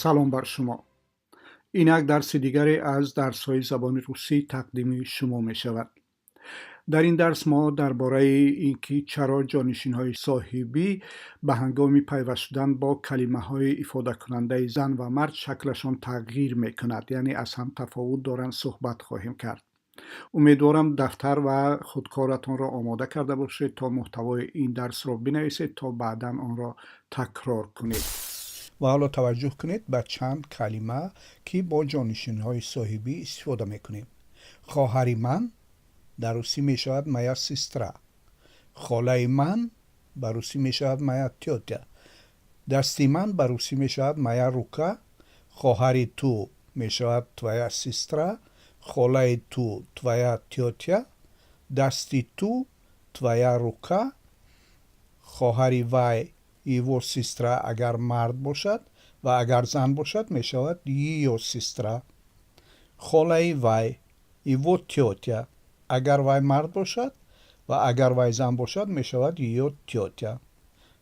Салом бар шумо. Инак дарси дигаре аз дарсҳои забони русӣ тақдими шумо мешавад. Дар ин дарс мо дар бораи ин ки чаро ҷонишинҳои соҳибӣ ба ҳангоми пайваст шудан бо калимаҳои ифодакунандаи зан ва мард шаклашон тағйир мекунад, яъне аз ҳам тафовут доранд, суҳбат хоҳем кард. Умедворам, дафтар ва худкоратонро омода карда бошед, то муҳтавои ин дарсро бинависед, то баъдан онро такрор кунед. Ва ҳоло таваҷҷӯҳ кунед ба чанд калима, ки бо ҷонишинҳои соҳибӣ истифода мекунем. Хоҳари ман дар русӣ мешавад моя сестра, холаи ман ба русӣ мешавад моя тётя, дасти ман ба русӣ мешавад моя рука, хоҳари ту мешавад твоя сестра, холаи ту твоя тётя, дасти ту твоя рука, хоҳари вай его сестра, агар мард бошад, ва агар зан бошад, мешавад её сестра, холаи вай его тётя, агар вай мард бошад, ва агар вай зан бошад, мешавад её тётя,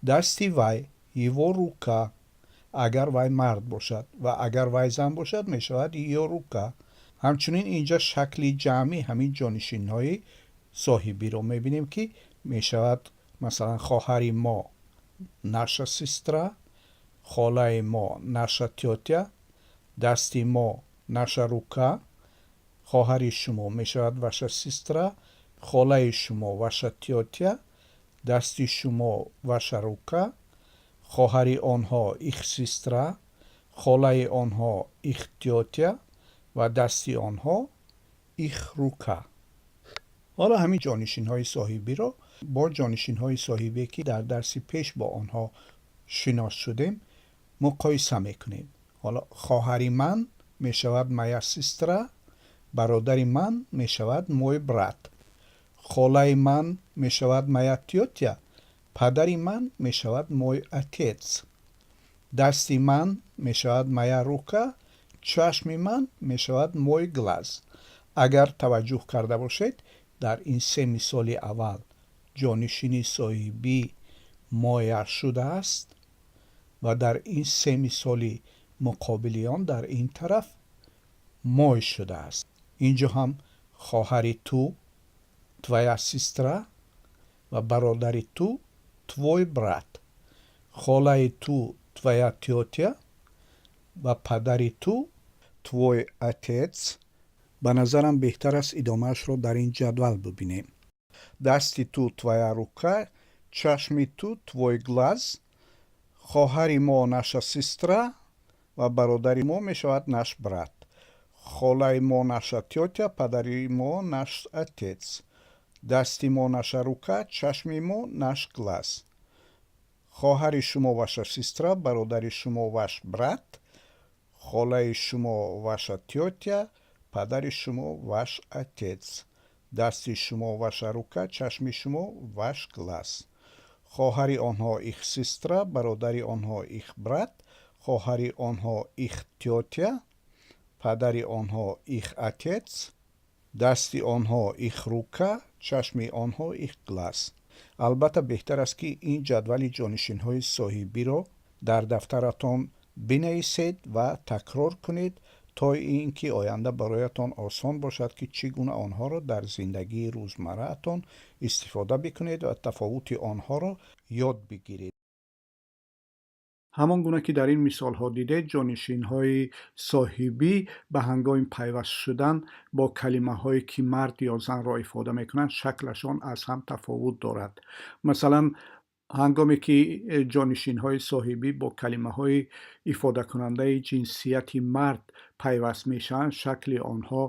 дасти вай его рука, агар вай мард бошад, ва агар вай зан бошад, мешавад её рука. Ҳамчунин инҷа шакли ҷамъи ҳамин ҷонишинҳои соҳибиро мебинем, ки мешавад, масалан, хоҳари мо наша сестра, холаи мо наша тётя, дасти мо наша рука, хоҳари шумо мешавад ваша сестра, холаи шумо ваша тётя, дасти шумо ваша рука, хоҳари онҳо их сестра, холаи онҳо их тётя ва дасти онҳо их рука. Ҳоло ҳамин ҷонишинҳои соҳибиро бо ҷонишинҳои соҳибе, ки дар дарси пеш бо онҳо шинос шудем, муқоиса мекунем. Ҳоло хоҳари ман мешавад моя сестра, бародари ман мешавад мой брат, холаи ман мешавад моя тётя, падари ман мешавад мой отец, дасти ман мешавад моя рука, чашми ман мешавад мой глаз. Агар таваҷҷӯҳ карда бошед, дар ин се мисоли аввал ҷонишини соҳибӣ моя шудааст ва дар ин се мисоли муқобили он дар ин тараф мой шудааст. Инҷо ҳам хоҳари ту твоя сестра ва бародари ту твой брат, холаи ту твоя тётя ва падари ту твой отец. Ба назарам, беҳтар аст идомаашро дар ин ҷадвал бибинем. Дасти ту твоя рука, чашми ту твой глаз, хоҳари мо наша сестра ва бародари мо мешавад наш брат, холаи мо наша тётя, падари мо наш отец, дасти мо наша рука, чашми мо наш глаз, хоҳари шумо ваша сестра, бародари шумо ваш брат, холаи шумо ваша тётя, падари шумо ваш отец, дасти шумо ваша рука, чашми шумо ваш глаз, хоҳари онҳо их сестра, бародари онҳо их брат, хоҳари онҳо их тётя, падари онҳо их отец, дасти онҳо их рука, чашми онҳо их глаз. Албатта, беҳтар аст, ки ин ҷадвали ҷонишинҳои соҳибиро дар дафтаратон бинависед ва такрор кунед, то ин ки оянда бароятон осон бошад, ки чӣ гуна онҳоро дар зиндагии рӯзмарраатон истифода бикунед ва тафовути онҳоро ёд бигиред. Ҳамон гуна ки дар ин мисолҳо дидед, ҷонишинҳои соҳибӣ ба ҳангоми пайваст шудан бо калимаҳое, ки мард ё занро ифода мекунанд, шаклашон аз ҳам тафовут дорад. Масалан, ҳангоме ки ҷонишинҳои соҳибӣ бо калимаҳои ифодакунандаи ҷинсияти мард пайваст мешаванд, шакли онҳо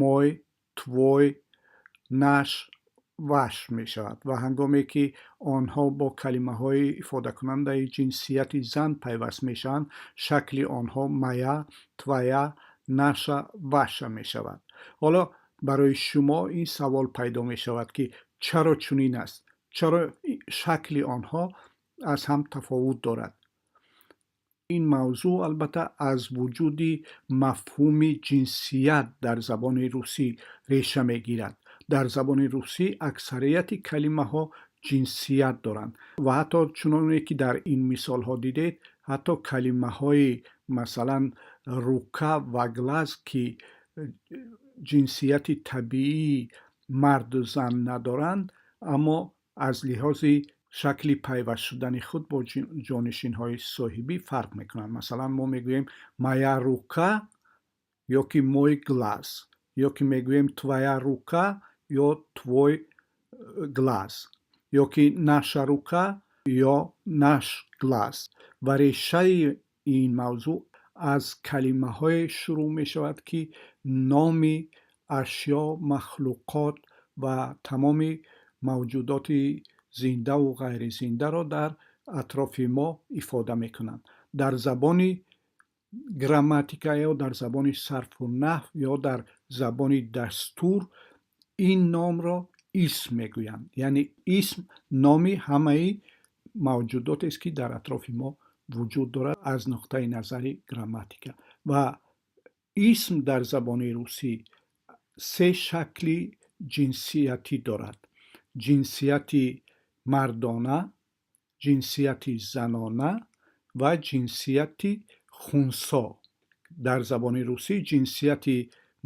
мой, твой, наш, ваш мешавад ва ҳангоме ки онҳо бо калимаҳои ифодакунандаи ҷинсияти зан пайваст мешаванд, шакли онҳо моя, твоя, наша, ваша мешавад. Ҳоло барои шумо ин савол пайдо мешавад, ки чаро чунин аст, чаро шакли онҳо аз ҳам тафовут дорад? Ин мавзӯъ, албатта, аз вуҷуди мафҳуми ҷинсият дар забони русӣ реша мегирад. Дар забони русӣ аксарияти калимаҳо ҷинсият доранд ва ҳатто, чуноне ки дар ин мисолҳо дидед, Ҳатто калимаҳои, масалан, рука ва глаз, ки ҷинсияти табиии марду зан надоранд, аммо аз лиҳози шакли пайваст шудани худ бо ҷонишинҳои соҳибӣ фарқ мекунанд. Масалан, мо мегӯем «моя рука» ё ки «мой глаз», ё ки мегӯем «твоя рука» ё «твой глаз», ё ки «наша рука» ё «наш глаз». Ва решаи ин мавзӯъ аз калимаҳое шурӯъ мешавад, ки номи ашё, махлуқот ва тамоми мавҷудоти зиндаву ғайризиндаро дар атрофи мо ифода мекунанд. Дар забони грамматика ё дар забони сарфу наҳв ё дар забони дастур ин номро исм мегӯянд. Яъне исм номи ҳамаи мавҷудотест, ки дар атрофи мо вуҷуд дорад аз нуқтаи назари грамматика. Ва исм дар забони русӣ се шакли ҷинсиятӣ дорад: ҷинсияти мардона, ҷинсияти занона ва ҷинсияти хунсо. Дар забони русӣ ҷинсияти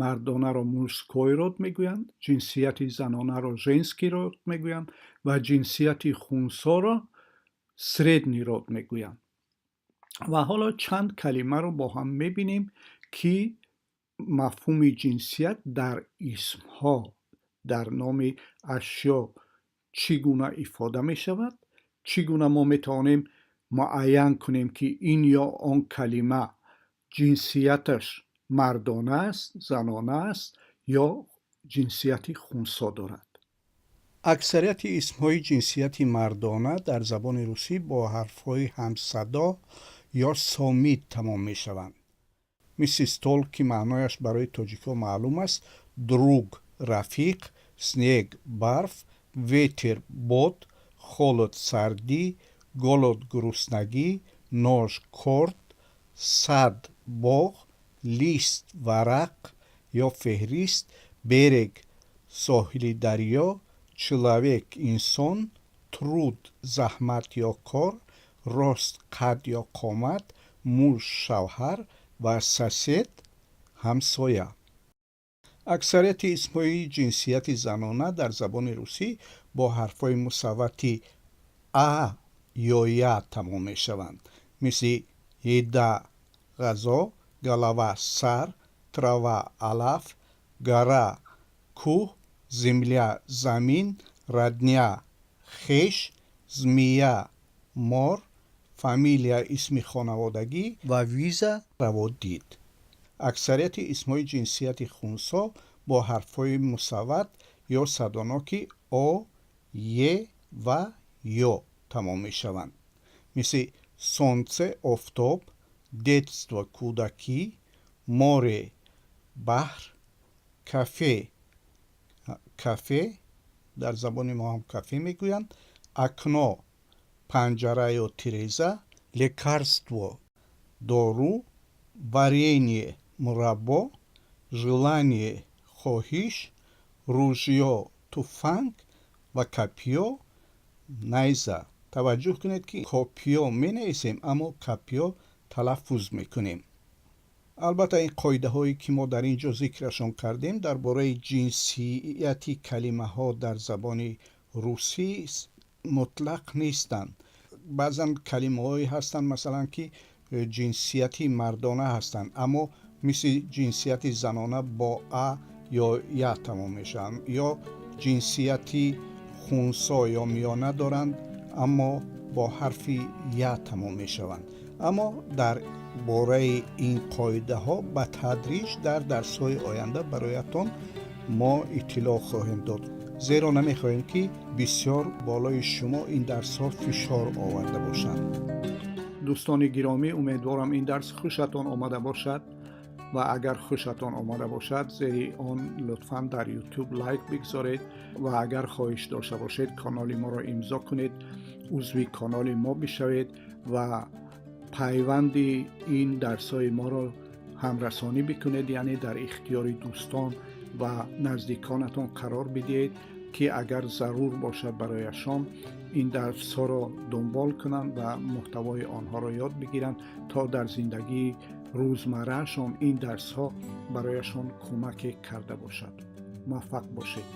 мардонаро мужской род мегӯянд, ҷинсияти занонаро женский род мегӯянд ва ҷинсияти хунсоро средний род мегӯянд. Ва ҳоло чанд калимаро бо ҳам мебинем, ки мафҳуми ҷинсият дар исмҳо, дар номи ашё чӣ гуна ифода мешавад, чӣ гуна мо метавонем муайян кунем, ки ин ё он калима ҷинсияташ мардона аст, занона аст ё ҷинсияти хунсо дорад. Аксарияти исмҳои ҷинсияти мардона дар забони русӣ бо ҳарфҳои ҳамсадо ё сомит тамом мешаванд, мисли стол, ки маънояш барои тоҷикҳо маълум аст, друг рафиқ, снег барф, ветер бод, холод сардӣ, голод гуруснагӣ, нож корд, сад боғ, лист варақ ё феҳрист, берег соҳили дарё, человек инсон, труд заҳмат ё кор, рост қад ё қомат, муж шавҳар ва сосед ҳамсоя. Аксарияти исмҳои ҷинсияти занона дар забони русӣ бо ҳарфҳои мусаввати а ё я тамом мешаванд, мисли еда ғазо, голова сар, трава алаф, гора кӯҳ, земля замин, родня хеш, змея мор, фамилия исми хонаводагӣ ва виза раводид. Аксарияти исмҳои ҷинсияти хунсо бо ҳарфҳои мусавват ё садоноки о, е ва ё тамом мешаванд, мисли солнце офтоб, детство кӯдакӣ, море баҳр, кафе кафе, дар забони мо ҳам кафе мегӯянд, окно панҷара ё тиреза, лекарство дору, варенье мураббо, желание хоҳиш, ружьё туфанг ва копьё найза. Таваҷҷӯҳ кунед, ки копьё менависем, аммо копьё талаффуз мекунем. Албатта, ин қоидаҳое, ки мо дар ин ҷо зикрашон кардем дар бораи ҷинсияти калимаҳо дар забони русӣ, мутлақ нестанд. Баъзан калимаҳое ҳастанд, масалан, ки ҷинсияти мардона ҳастанд, аммо мисли ҷинсияти занона бо а ё я тамом мешаванд, ё ҷинсияти хунсо ё миёна доранд, аммо бо ҳарфи я тамом мешаванд. Аммо дар бораи ин қоидаҳо ба тадриҷ дар дарсҳои оянда бароятон мо иттилоъ хоҳем дод, зеро намехоҳем, ки бисёр болои шумо ин дарсҳо фишор оварда бошанд. Дӯстони гиромӣ, умедворам, ин дарс хушатон омада бошад. Ва агар хушатон омада бошад, зери он лутфан дар Ютуб лайк бигзоред ва агар хоҳиш дошта бошед, каноли моро имзо кунед, узви каноли мо бишавед ва пайванди ин дарсҳои моро ҳамрасонӣ бикунед, яъне дар ихтиёри дӯстон ва наздиконатон қарор бидиҳед. ки агар зарур бошад барояшон, ин дарсҳоро дунбол кунанд ва муҳтавои онҳоро ёд бигиранд, то дар зиндагии рӯзмарраашон ин дарсҳо барояшон кӯмаке карда бошад. Муваффақ бошед.